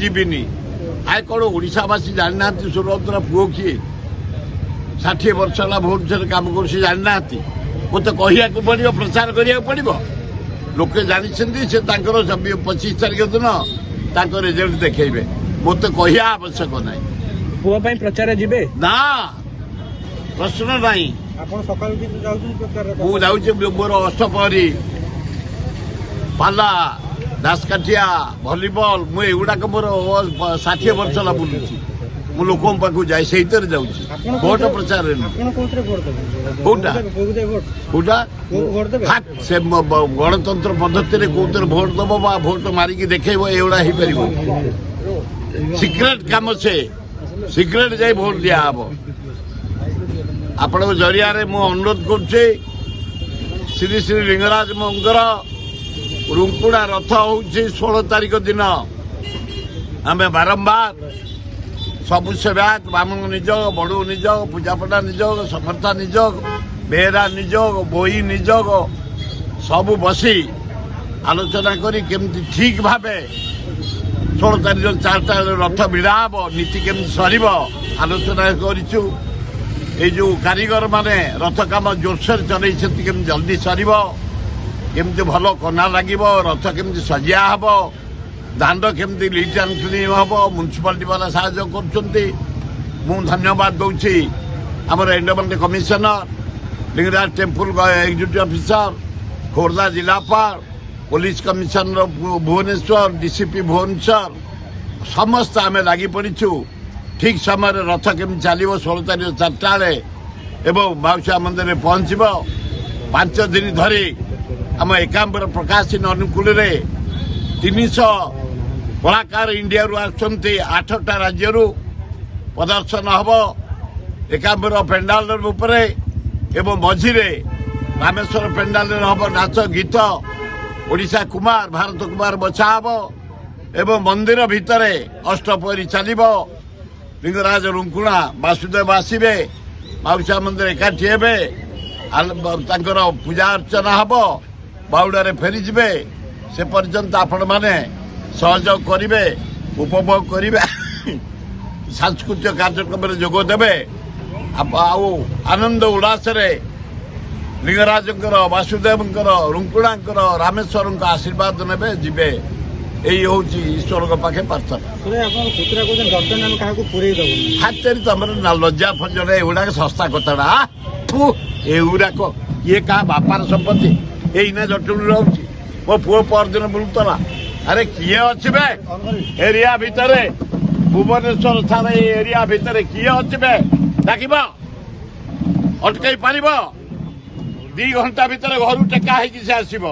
ଯିବିନି। ଆଏ, କ'ଣ ଓଡ଼ିଶାବାସୀ ଜାଣିନାହାନ୍ତି ସୁର ପୁଅ କିଏ? 60 ବର୍ଷ ହେଲା ଭୁବନେଶ୍ୱରରେ କାମ କରୁଛି, ଜାଣିନାହାନ୍ତି? ମୋତେ କହିବାକୁ ପଡ଼ିବ, ପ୍ରଚାର କରିବାକୁ ପଡ଼ିବ? ଲୋକେ ଜାଣିଛନ୍ତି। ସେ ତାଙ୍କର 25 ତାରିଖ ଦିନ ତାଙ୍କ ରେଜଲ୍ଟ ଦେଖେଇବେ। ମୋତେ କହିବା ଆବଶ୍ୟକ ନାହିଁ। ପୁଅ ପାଇଁ ପ୍ରଚାର ଯିବେ? ନା, ପ୍ରଶ୍ନ ନାହିଁ। ଆପଣ ସକାଳୁ ଉଠି ଯାଉଛନ୍ତି ପ୍ରଚାରରେ? ମୁଁ ଯାଉଛି। ମୋର ଅଷ୍ଟପ୍ରହରୀ, ପାଲା, ଦାସକାଠିଆ, ଭଲିବଲ, ମୁଁ ଏଗୁଡାକ ମୋର 60 ବର୍ଷ ହେଲା ବୁଲୁଛି। ମୁଁ ଲୋକଙ୍କ ପାଖକୁ ଯାଏ, ସେଇଥିରେ ଯାଉଛି। ଆପଣ ଭୋଟ ପ୍ରଚାରରେ ନୁହେଁ। ଆପଣ କୋଉଥିରେ ଭୋଟ ଦେବେ? କୋଉଟା? ପୁଅକୁ ଦେବେ ଭୋଟ? କୋଉଟା? ପୁଅକୁ ଭୋଟ ଦେବେ? ହାକ୍, ସେ ଗଣତନ୍ତ୍ର ପଦ୍ଧତିରେ କୋଉଥିରେ ଭୋଟ ଦବ ବା ଭୋଟ ମାରିକି ଦେଖେଇବ, ଏଗୁଡା ହେଇପାରିବ? ସିକ୍ରେଟ କାମ ସେ, ସିକ୍ରେଟ ଯାଇ ଭୋଟ ଦିଆହବ। ଆପଣଙ୍କ ଜରିଆରେ ମୁଁ ଅନୁରୋଧ କରୁଛି, ଶ୍ରୀ ଶ୍ରୀ ଲିଙ୍ଗରାଜ ମଙ୍ଗର ରୁଙ୍କୁଣା ରଥ ହଉଛି 16 ତାରିଖ ଦିନ। ଆମେ ବାରମ୍ବାର ସବୁ ସେବାୟତ, ବ୍ରାହ୍ମଣ ନିଯୋଗ, ବଡୁ ନିଯୋଗ, ପୂଜାପଣ୍ଡା ନିଯୋଗ, ସମର୍ଥା ନିଯୋଗ, ବେହେରା ନିଯୋଗ, ଭୋଇ ନିଯୋଗ ସବୁ ବସି ଆଲୋଚନା କରି କେମିତି ଠିକ ଭାବେ 16 ତାରିଖ 4ଟା ବେଳେ ରଥ ଭିଡ଼ା ହବ, ନୀତି କେମିତି ସରିବ, ଆଲୋଚନା କରିଛୁ। ଏଇ ଯୋଉ କାରିଗର ମାନେ ରଥ କାମ ଜୋରସୋର ଚଲେଇଛନ୍ତି, କେମିତି ଜଲ୍ଦି ସରିବ, କେମିତି ଭଲ କନା ଲାଗିବ, ରଥ କେମିତି ସଜିଆ ହବ, ଦାଣ୍ଡ କେମିତି ନିଟ୍ ଆଣ୍ଡ କ୍ଲିନ୍ ହବ, ମ୍ୟୁନିସିପାଲିଟି ବାଲା ସାହାଯ୍ୟ କରୁଛନ୍ତି। ମୁଁ ଧନ୍ୟବାଦ ଦଉଛି ଆମର endowment commissioner, Lingaraj temple executive officer, Khordha ଜିଲ୍ଲାପାଳ, police commissioner Bhubaneswar, DCP Bhubaneswar. ସମସ୍ତେ ଆମେ ଲାଗି ପଡ଼ିଛୁ, ଠିକ୍ ସମୟରେ ରଥ କେମିତି ଚାଲିବ 16 ତାରିଖ 4ଟା ବେଳେ ଏବଂ ମାଉସୀ ମନ୍ଦିରରେ ପହଞ୍ଚିବ। 5 ଦିନ ଧରି ଆମ ଏକାମ୍ବର ପ୍ରକାଶିନୀ ଅନୁକୂଳରେ 300 କଳାକାର ଇଣ୍ଡିଆରୁ ଆସୁଛନ୍ତି, ଆଠଟା ରାଜ୍ୟରୁ। ପ୍ରଦର୍ଶନ ହେବ ଏକାମ୍ବର ପେଣ୍ଡାଲ ଉପରେ ଏବଂ ମଝିରେ ରାମେଶ୍ୱର ପେଣ୍ଡାଲରେ ହେବ ନାଚ ଗୀତ। ଓଡ଼ିଶା କୁମାର, ଭାରତ କୁମାର ବଛା ହେବ ଏବଂ ମନ୍ଦିର ଭିତରେ ଅଷ୍ଟପ୍ରହରୀ ଚାଲିବ। ଲିଙ୍ଗରାଜ ରୁଙ୍କୁଣା ବାସୁଦେବ ଆସିବେ, ମାଉସୀ ମନ୍ଦିର ଏକାଠି ହେବେ, ତାଙ୍କର ପୂଜା ଅର୍ଚ୍ଚନା ହେବ, ବାହୁଡ଼ାରେ ଫେରିଯିବେ। ସେ ପର୍ଯ୍ୟନ୍ତ ଆପଣମାନେ ସହଯୋଗ କରିବେ, ଉପଭୋଗ କରିବେ, ସାଂସ୍କୃତିକ କାର୍ଯ୍ୟକ୍ରମରେ ଯୋଗ ଦେବେ ଆଉ ଆନନ୍ଦ ଉଲ୍ଲାସରେ ଲିଙ୍ଗରାଜଙ୍କର, ବାସୁଦେବଙ୍କର, ରୁଙ୍କୁଣାଙ୍କର, ରାମେଶ୍ୱରଙ୍କ ଆଶୀର୍ବାଦ ନେବେ, ଯିବେ। ଏଇ ହଉଛି ଈଶ୍ୱରଙ୍କ ପାଖେ ପ୍ରାର୍ଥନା। ଆପଣ ପୁତୁରା କହୁଛନ୍ତି ଜଟଣୀ ଆମେ କାହାକୁ ପୁରେଇ ଦବୁନି। ହାତରେ ତମର ନା ଲଜ୍ଜା ଫଜ୍ଜା? ଏଗୁଡାକ ଶସ୍ତା କଥାଟା ଥୁ। ଏଗୁଡାକ ଇଏ କାହା ବାପାର ସମ୍ପତ୍ତି? ଏଇନା ଜଟଣୀ ରହୁଛି, ମୋ ପୁଅ ପରଦିନ ବୁଲୁଥିଲା। ଆରେ, କିଏ ଅଛି ବେ ଏରିଆ ଭିତରେ? ଭୁବନେଶ୍ୱର ଥାନା ଏଇ ଏରିଆ ଭିତରେ କିଏ ଅଛି ବେ? ଡାକିବ, ଅଟକେଇ ପାରିବ? 2 ଘଣ୍ଟା ଭିତରେ ଘରୁ ଟେକା ହେଇକି ସେ ଆସିବ।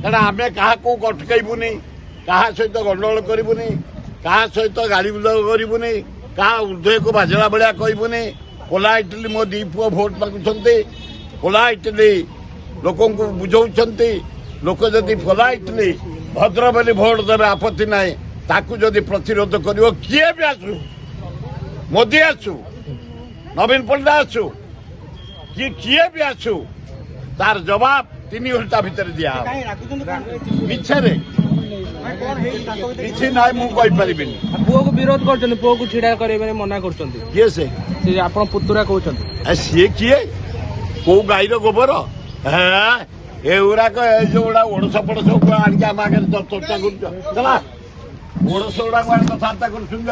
କାରଣ ଆମେ କାହାକୁ ଅଟକେଇବୁନି, କାହା ସହିତ ଗଣ୍ଡଗୋଳ କରିବୁନି, କାହା ସହିତ ଗାଳି ଗୁଲଜ କରିବୁନି, କାହା ଉର୍ଦ୍ଧ୍ୱକୁ ବାଜିଲା ଭଳିଆ କହିବୁନି। ପୋଲାଇଟଲି ମୋ ଦି ପୁଅ ଭୋଟ ମାଗୁଛନ୍ତି, ପୋଲାଇଟଲି ଲୋକଙ୍କୁ ବୁଝାଉଛନ୍ତି। ଲୋକ ଯଦି ପୋଲାଇଟଲି ଭଦ୍ର ବୋଲି ଭୋଟ ଦେବେ, ଆପତ୍ତି ନାହିଁ। ତାକୁ ଯଦି ପ୍ରତିରୋଧ କରିବ, କିଏ ବି ଆସୁ, ମୋଦି ଆସୁ, ନବୀନ ପଟ୍ଟନାୟକ ଆସୁ, କିଏ କିଏ ବି ଆସୁ, ତାର ଜବାବ 3 ଘଣ୍ଟା ଭିତରେ ଦିଆହବ। କାହିଁ ରାଗୁଛନ୍ତି କଣ? ମିଛରେ। କଣ ହେଇଛି ତାଙ୍କ ଭିତରେ? କିଛି ନାହିଁ, ମୁଁ କହିପାରିବିନି। ପୁଅକୁ ବିରୋଧ କରୁଛନ୍ତି, ପୁଅକୁ ଛିଡା କରିବାରେ ମନା କରୁଛନ୍ତି। କିଏ ସେ? ସେ ଆପଣ ପୁତୁରା କହୁଛନ୍ତି। ଆ, ସିଏ କିଏ? କୋଉ ଗାଈର ଗୋବର? ହେ, ଏଗୁଡାକ ଏ ଯୋଉଗୁଡା ଓଡ଼ଶ ଫୋଡ଼ଶ ଆଣିକି ଆମ ଆଗରେ ଚର୍ଚ୍ଚା କରୁଛ, ହେଲା, ଓଡ଼ଶ ଗୁଡାକୁ ଆଣି କଥାବାର୍ତ୍ତା କରୁଛନ୍ତି।